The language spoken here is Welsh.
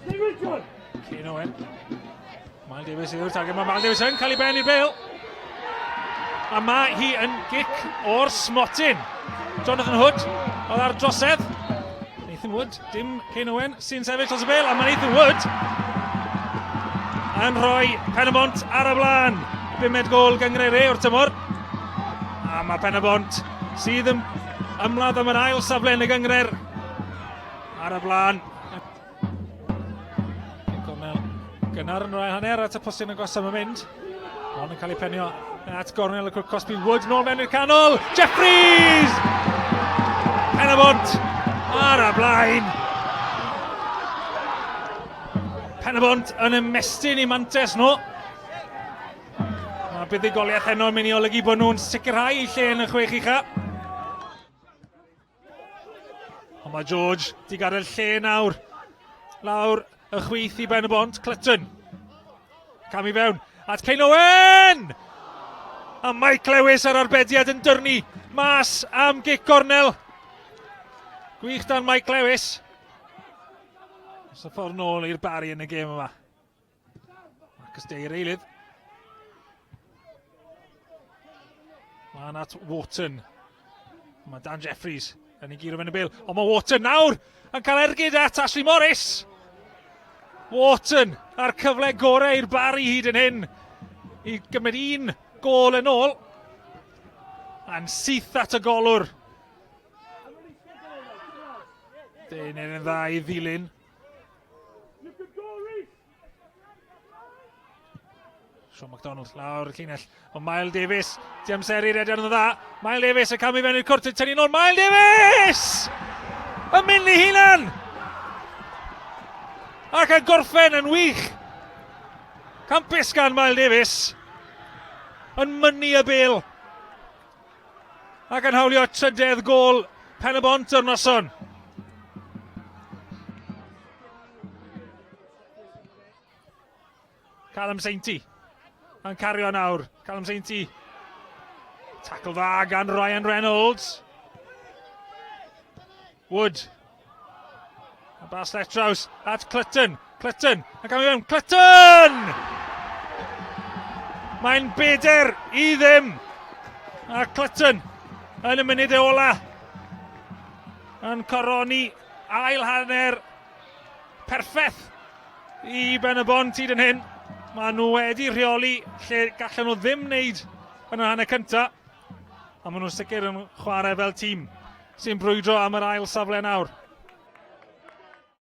Kane Owen. Miles Davies yw'r targed. Mae Miles Davies yn cael ei ben i'r bel. A mae hi yn gic o'r smotyn. Jonathan Hood oedd ar drosedd. Nathan Wood, dim Kane Owen sy'n sefyll dros y bel, a mae Nathan Wood yn rhoi Pen-y-bont ar y blaen. Bumed gol gynghrair e o'r tymor. A mae Pen-y-bont sydd yn ymladd am yr ail safle yn y gynghrair ar y blaen. Gornel gynnar yn rhoi hanner at y postyn agos am y mynd. Ond yn cael ei penio at gornel y cwrt cosbi. Wood nôl mewn i'r canol. Jeffries! Pen-y-bont ar y blaen. Pen-y-bont yn ymestyn i mantes nhw. Mae buddugoliaeth heno yn mynd i olygu bod nhw'n sicrhau eu lle yn y chwech ucha. Ond mae George di gadael lle nawr. Lawr y chwith i ben y bont, Clutton. Cam i fewn at Kane Owen! A Mike Lewis ar arbediad yn dyrnu mas am gic gornel. Gwych dan Mike Lewis. Os y ffordd nôl i'r Barry yn y gêm yma. Marcus Day yr eilydd. Lan at Wharton. Mae Dan Jeffries yn ei giro fe'n y bil. Ond mae Wharton nawr yn cael ergyd at Ashley Morris. Wharton a'r cyfle gorau i'r Barry hyd yn hyn i gymryd un gol yn ôl. A'n syth at y golwr. Dyn yn dda i ddilyn. Sean McDonald lawr y llinell. Ond Mael Davies, di amseru rediad yn dda. Mael Davies yn camu fewn i'r cwrt yn tynnu nôl. Mael Davies! Yn mynd i hunan! Ac yn gorffen yn wych. Campus gan Mael Davies. Yn mynnu y bel. Ac yn hawlio trydedd gôl Pen y Bont o'r noson. Callum Sainty yn cario nawr. Callum Sainty. Tackle dda gan Ryan Reynolds. Wood. A bas left draws at Clutton. Clutton. Yn cael ei mewn. Clutton! Mae'n beder i ddim. A Clutton yn y munud e ola. Yn coroni ail hanner perffaith i Ben y Bont hyd yn hyn. Maen nhw wedi rheoli lle gallen nhw ddim wneud yn y hanner cyntaf. A maen nhw'n sicr yn chwarae fel tîm sy'n brwydro am yr ail safle nawr.